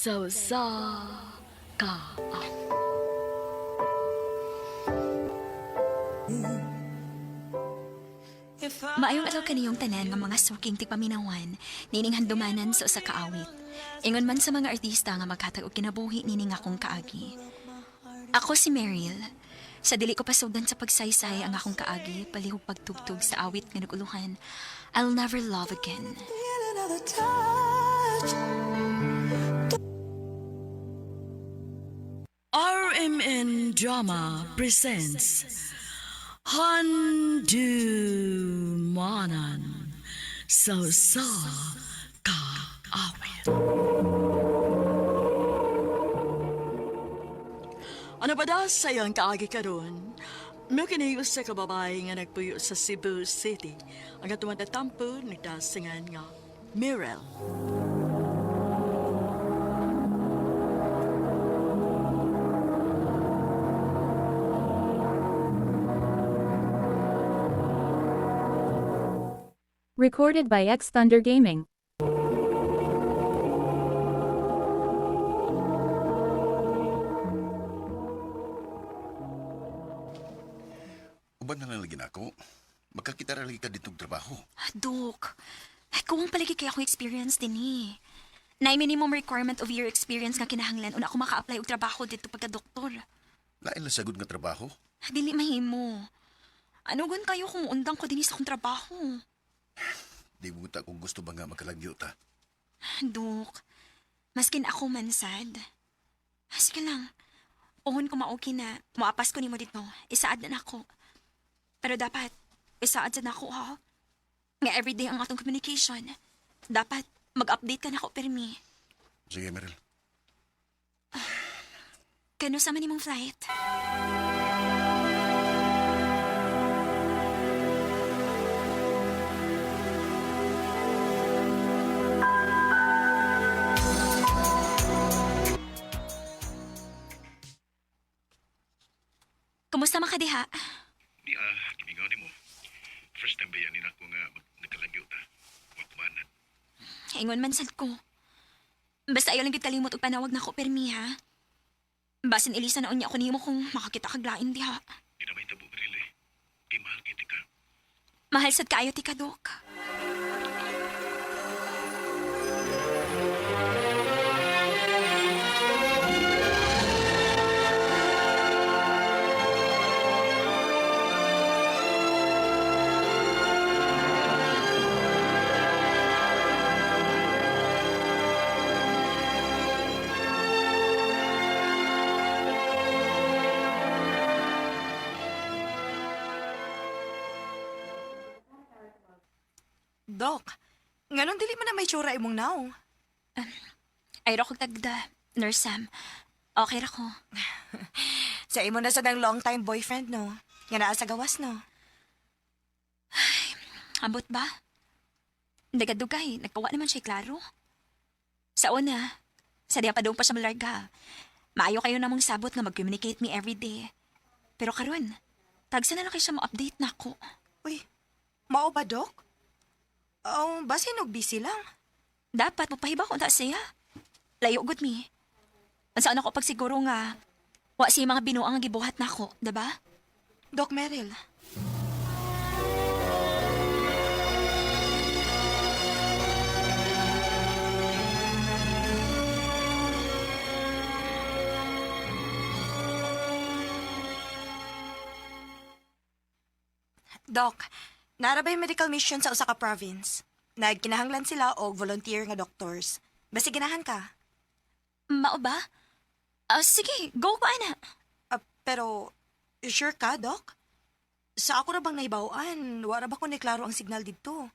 Sa usa ka Maayong adlaw kaniyong tanan nga mga suking tigpaminawan, nining handumanan sa usa ka awit. Ingon man sa mga artista nga maghatag og kinabuhi nining akong kaagi. Ako si Meryl. Sa dili ko pasugdan sa pagsaysay ang akong kaagi, palihog pagtugtog sa awit nga naguluhan, I'll never love again. RMN Drama presents Handumanan sa usa ka awit. Ano ba da sa iyang kaagi karon? Mao kini usa ka babae nga nagpuyo sa Cebu City. Ang atong tatampo nagdasingan nga Mirel. Recorded by X Thunder Gaming. Uban na lang lagi nako. Magkakita ra lagi ka ditong trabaho. Ah, Dok, ay, kuwang palagi kay akong experience din eh. Na minimum requirement of year experience nga kinahanglan una ako maka-apply og trabaho dito pagka-doktor. Lain lang sagud nga trabaho. Dili mahimo. Ano gun kayo kung undang ko dinhi sa akong trabaho? Di mo ta kung gusto ba nga makalagyo ta. Dok, maskin ako man sad. Sige lang. Uhon ko ma-okay na. Moapas ko nimo dito. Isaad na nako. Pero dapat, isaad sa nako ha. Nga everyday ang atong communication. Dapat, mag-update ka nako permi. Sige, Meryl. Kano sa man imong flight? Kumusta man ka diha? Di ah, kimingaw nimo. First time ba yan ako nga nagkalagyo ta? Wa kumanan. Ingon man sad ko. Basta ayaw lang gid kalimot og panawag nako permi ha. Basin Elisa na unya ko nimo kung makakita kag lain diha. Di na may tabo, Meryl eh. Kay mahal kita ka. Mahal sad kaayo ti kadok. Dok, nganong dili man na may tsura imong naong? Ay ra ko tagda, Nurse Sam. Okay ra ko. Sa imo na sad ang long time boyfriend, no? Nga naa sa gawas, no? Ambot ba? Nagadugay, nagkawa naman siya klaro. Sa una, sa diya pa doon pa siya malarga. Maayo kayo namang sabot nga mag-communicate me everyday. Pero karon, tagsa na lang kayo siya mo-update na ako. Uy, mao ba, Dok? Oh, basin og busy lang. Dapat mopahiba ko ta siya. Layo gud mi. Ang saan ako pagsiguro nga, wa siya mga binuang nga gibuhat nako, diba? Doc Meryl. Doc, narabay medical mission sa usa ka province. Nagkinahanglan sila og volunteer nga doctors. Basi ganahan ka. Mao ba? Ah, sige, go ko ana. Ah, pero, sure ka, Doc? Sa ako ra bang nahibaw-an, wala ba ko ni klaro ang signal didto?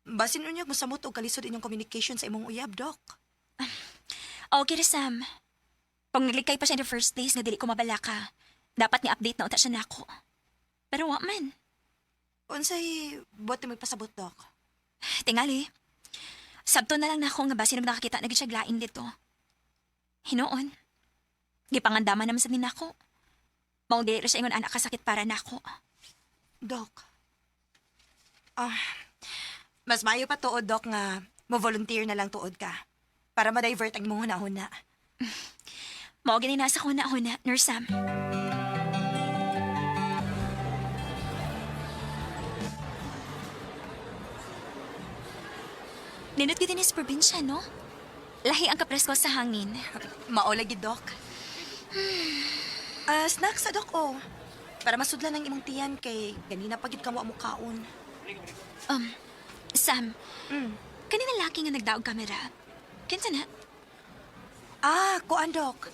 Basin unyag mosamot og kalisod inyong communication sa imong uyab, Doc. Okay ra, Sam. Pag naglikay pa siya in the first place nga dili ko mabalaka, dapat ni update na unta siya nako. Pero wa man. Unsay buot mo pasabot, Doc? Tingali. Sabto na lang nako nga basin nakakita na gid siya glain dito. Hinuon. Gipangandaman naman sa nako. Maong dili ra siya ingon anak kasakit para nako. Doc. Ah, mas maayo pa tuod, Doc, nga mo volunteer na lang tuod ka. Para ma-divert ang imong hunahuna. Mao gani nasa ko na huna, Nurse Sam. Nindot gyud sa probinsya, no? Lahi ang kapresko sa hangin. Mao lagi, Doc. Ah, snacks sa Doc, oh. Para masudlan ang imong tiyan kay ganina pa gid ka mo kaon. Sam, kanina laki nga nagdaog kamera. Kinsa na? Ah, kuan, Doc.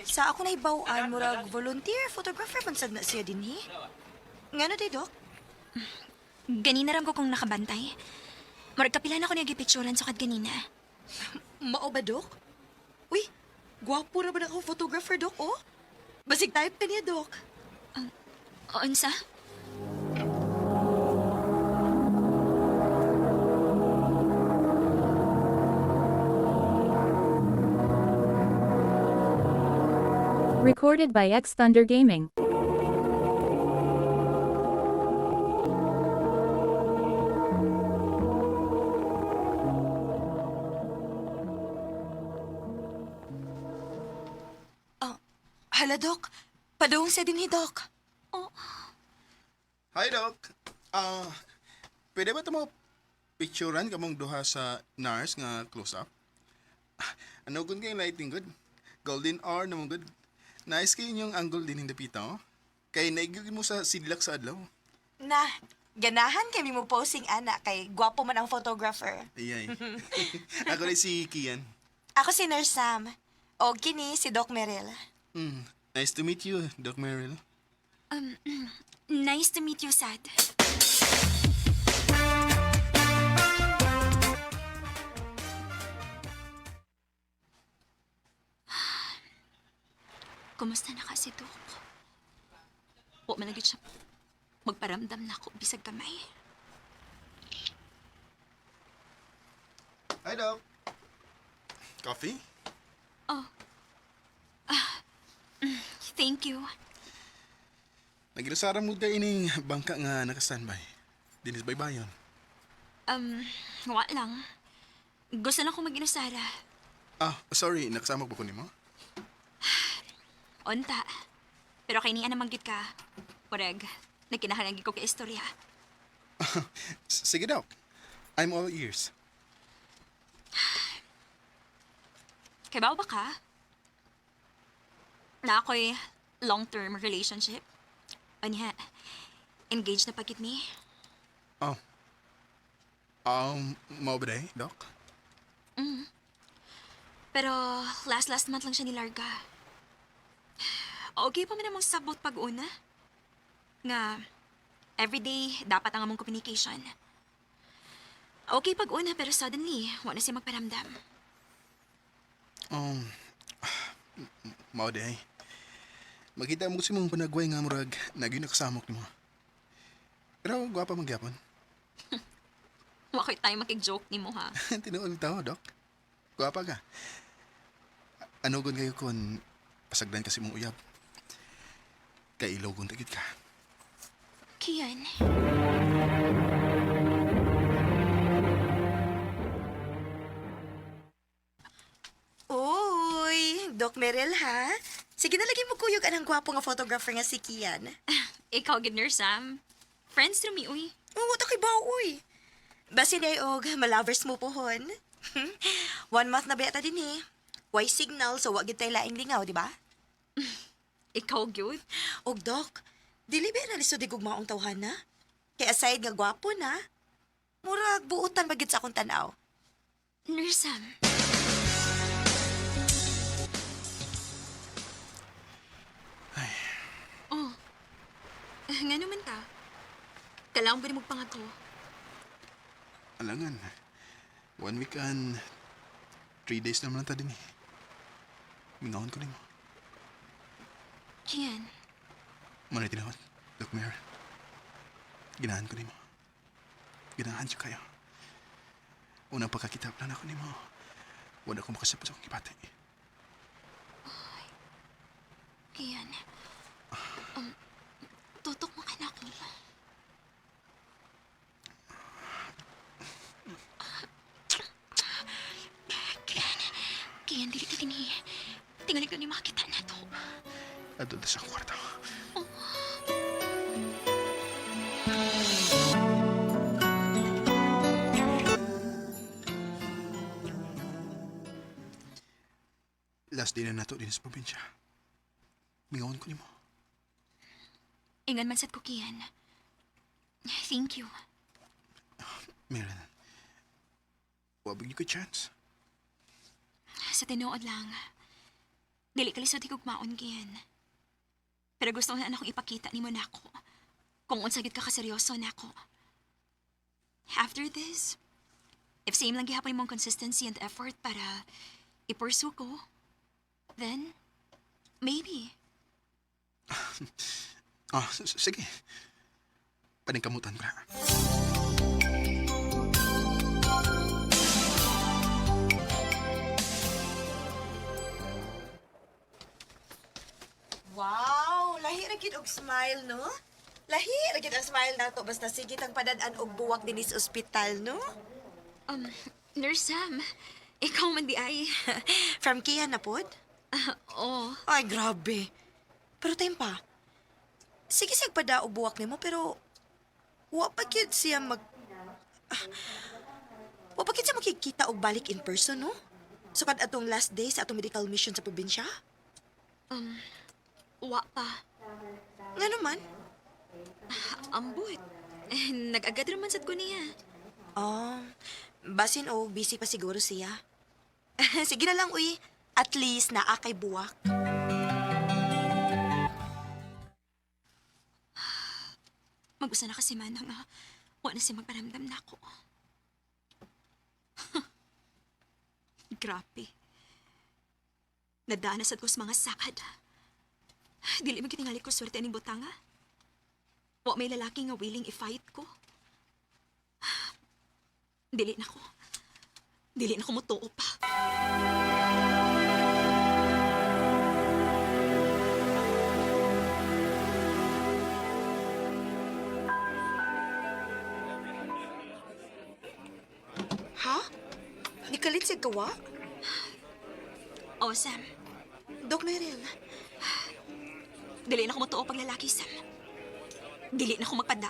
Sa ako nahibaw-an, murag volunteer photographer man sad na siya dinhi. Ngano day, Doc? Ganina ram ko kung nakabantay. Murag kapila na ko niya gipicturan sukad ganina. Mao ba, Doc? Uy, gwapo ra ba na ako photographer, Doc, oh? Basig type ka niya, Doc. Unsa? Recorded by X Thunder Gaming. Hala, Doc. Padung siya dinhi, Doc. Hi, Doc. Ah, pwede ba ito mo picturean kamong duha sa NARS nga close-up? Ano gun kayong lighting good? Golden hour naman good. Nice kayo inyong angle din yung dapita, oh. Kay naigil mo sa sidlak sa adlaw. Na, ganahan kami mo posing, ana, kay gwapo man ang photographer. Ayay. Ako rin si Kian. Ako si Nurse Sam. O kini si Doc Meril. Nice to meet you, Doc Merrill. Nice to meet you, Sad. Kumusta na ka si Doc? Wa man na gyud siya magparamdam na ako bisag gamay. Hi, Doc. Coffee? Thank you. Nagilasara mo tayo ining bangka nga naka-standby. Dinis baybayon. Wa lang. Gusto lang ko mag-inusara. Ah, sorry. Nakasama ba ko nimo? Unta. Pero kay niya naman gid ka. Murag, nagkinahanglan gid ko kay istorya. Sige, Doc. I'm all ears. Kay ba ka? Na ako'y long-term relationship. Anya, engaged na pagkit mi. Oh. Mao ba day, Doc? Pero last last month lang siya nilarga. Okay pa man among sabot pag una. Nga, everyday dapat ang among communication. Okay pag una pero suddenly, wala siya magparamdam. Um, mao day. Makita mo kasi mong panagway nga murag nagyo nakasamok nimo. Pero gwapa man gyapon. Wa ko'y tayo makig-joke nimo ha. Tinuod tao, Doc. Gwapa ka. Ano gun kayo kun pasagdan kasi mong uyab. Kay ilogon tagit ka. Kian. Uy, Doc Meril, ha? Sige na lagi mo kuyog anang gwapo nga photographer nga si Kian. Ikaw gid nurse Sam. Friends to me uy. Oo, ta kay bao, uy. Basin ay og, malovers mo pohon. One month na beta din eh. Why signal, so wag gid tay laing lingaw, di ba? Ikaw gyud. Og Doc, dili ba na lisod og maong tawhana? Kay aside nga gwapo na, murag buutan ba gid sa akong tanaw. Nurse Sam. Oh. Nga naman ka. Kailangan ba rin magpangako? Alangan. 1 week and 3 days naman ta din eh. Mingahon ko nimo. Kian, Muna tinawad, Doc Mary. Ginahan ko nimo. Ginahan siya kayo. Unang pagkakita pa lang ako nimo. Wala akong makasabot sa akong gibati. Kian. Tutok mo ka na ako. Kian. ni makita na to? Adto ta sa kwarto. Last day na nato din sa probinsya. Mingaon ko nimo. Ingon man sad ko, Kian. Thank you. Meron. Wabig ko chance. Sa tinuod lang, dili ka lisod higugmaon, Kian. Pero gusto na akong ipakita nimo nako kung unsa gyud ka kaseryoso nako. After this, if same lang gihapon imong consistency and effort para i-pursue ko, then maybe. Ah, sige. Paningkamutan ko na. Wow, lahi ra gid og smile, no? Lahi ra gid ang smile nato basta sige tang padad-an og buwak dinhi sa ospital, no? Nurse Sam, ikaw man di ay. From Kia na pod? Oh, Ay, grabe. Pero time pa. Sige sig pada og buwak nimo pero wa pa gyud siya mag Ah, wa pa gyud siya makikita og balik in person, no? Sukad atong last day sa atong medical mission sa probinsya. Wa pa. Nga naman? Ambot. Eh, nag-agad raman sad ko niya. Oh, basin o busy pa siguro siya. Sige na lang, uy. At least naa kay buwak. Mag-usa na kasi manang ah. Wa na siya magparamdam na ako. Grabe. Nadaan na sad ko sa mga sakad. Dili man kitingali ko swerte aning butanga. Wa may lalaki nga willing i-fight ko. Dili na ko. Dili na ko motuo pa. Ha? Nikalit siya gawa? Oh, Sam. Dok Meryl, Dili na ko motuo pag lalaki, Sam. Dili na ko magpada.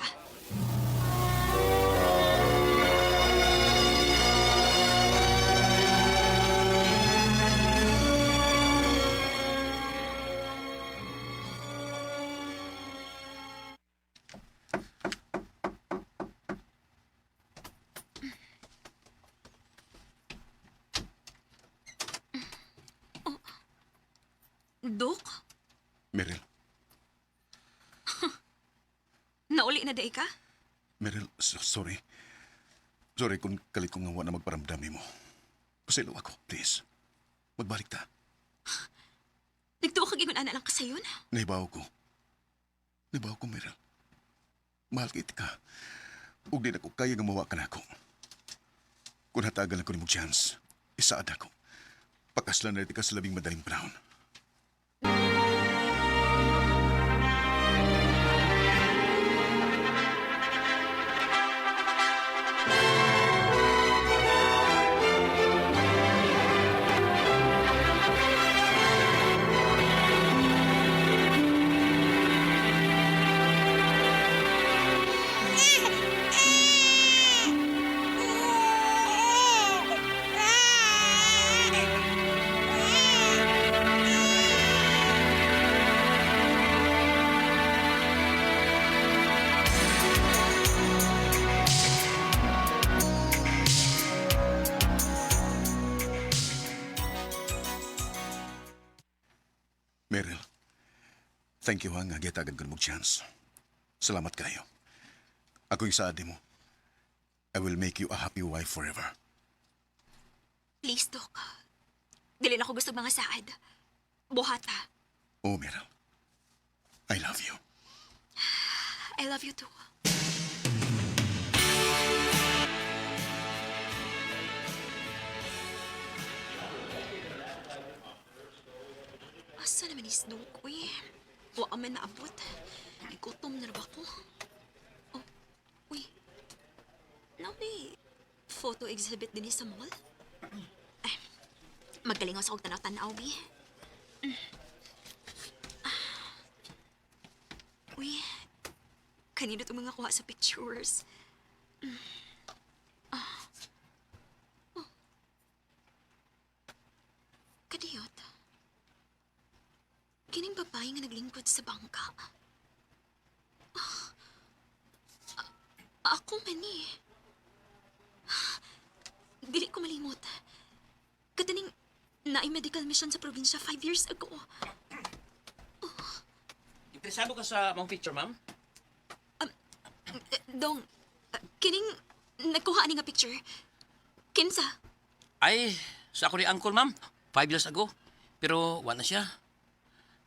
Oh. Dok? Meryl, Nauli na day ka? Meryl, sorry. Sorry kung kalit ko nga wa na magparamdam mo. Pasaylo ako, please. Magbalik ta. Nagtuo kag ingon ana lang kasayon. Nahibaw ko. Nahibaw ko, Meryl. Mahal kit ka. Ug di na ko kaya nga mawa ka na ako. Kung hatagal ako nimo chance, isaad ako. Pakaslan na ka sa labing madaling panahon. Meryl, thank you ha nga gihatagan ko nimo chance. Salamat kayo. Ako yung saad mo. I will make you a happy wife forever. Please, Dok. Dili na ko gusto mga saad. Buhata. Oh, Meryl. I love you. I love you too. Asa naman is Dok, uy? Wa man naabot. Igutom na ba ko? Oh, uy. Na may photo exhibit din sa mall? Ay, magaling ako sa kog tanaw-tanaw, bi. Uy, kanino itong mga kuha sa pictures? Ah. Oh. Kadiyot. Kining babae nga naglingkod sa bangka. Ah. Ako man eh. Dili ko malimot. Kataning naay medical mission sa probinsya 5 years ago. Interesado ka sa mong picture, ma'am? Eh, Dong, kining nagkuha ani nga picture. Kinsa? Ay, sa ako ni Uncle, ma'am. 5 years ago. Pero wala na siya.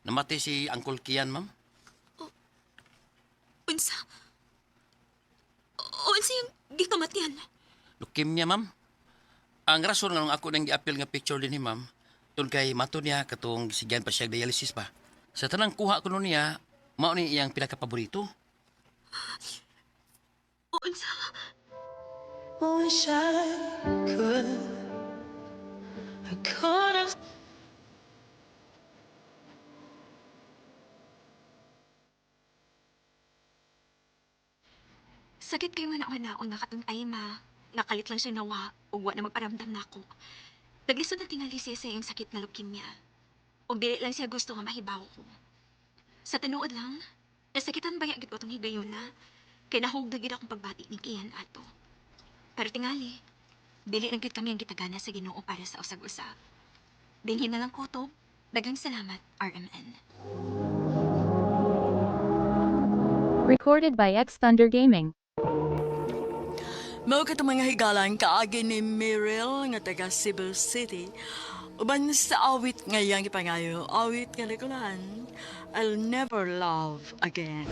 Namatay si Uncle Kian, ma'am. Unsa? O unsa yung gikamatyan? Leukemia, ma'am. Ang rason nga nung ako nang giapil nga picture din ni ma'am, tun kay mato niya katong sigyan pa siya dialysis pa. Sa tanang kuha ko nun niya, mao ni iyang pinakapaborito. O unsa? Wish I could. I could have. Sakit kayo nga nauna nga katong ay ma. Nakalit lang siya nawa ug wa na magparamdam nako. Naglisod na tingali siya sa iyang sakit nga leukemia. Ug dili lang siya gusto nga mahibaw ko. Sa tinuod lang, nasakitan ba gid ko tong higayuna? Kay nahug na gid akong pagbati ni Kian ato. Pero tingali, dili lang gid kami ang gitagana sa Ginoo para sa usag-usa. Dinhi na lang ko to. Daghang salamat, RMN. Recorded by X Thunder Gaming. Mao katong mga higalan kaagi ni Meryl nga taga Cebu City. Uban sa awit nga iyang ipangayo, awit nga likulan, I'll never love again.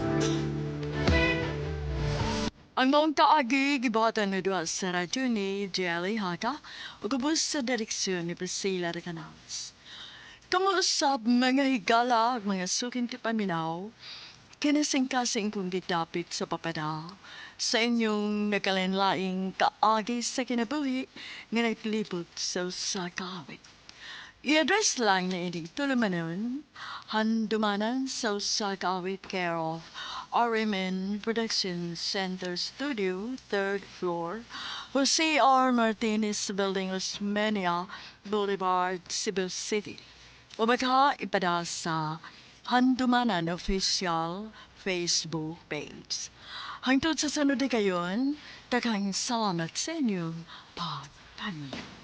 Ang maong kaagi gibuhatan ni duha sa radyo ni Jelly Hata ug ubos sa direksyon ni Priscilla Recanals. Kamuusap mga higala ug mga suking tipaminaw, kinasing-kasing kong gidapit sa papada sa inyong nagkalinlaing kaagi sa kinabuhi nga naglibot sa usa ka awit. I-address lang na ining tulumanon, handumanan sa usa ka awit care of RMN Production Center Studio, third floor, Jose R. Martinez Building, Osmeña Boulevard, Cebu City. O baka ipada sa Handumanan Official Facebook page. Hangtod sa sunod na kayon, daghang salamat sa inyong pagpaminaw.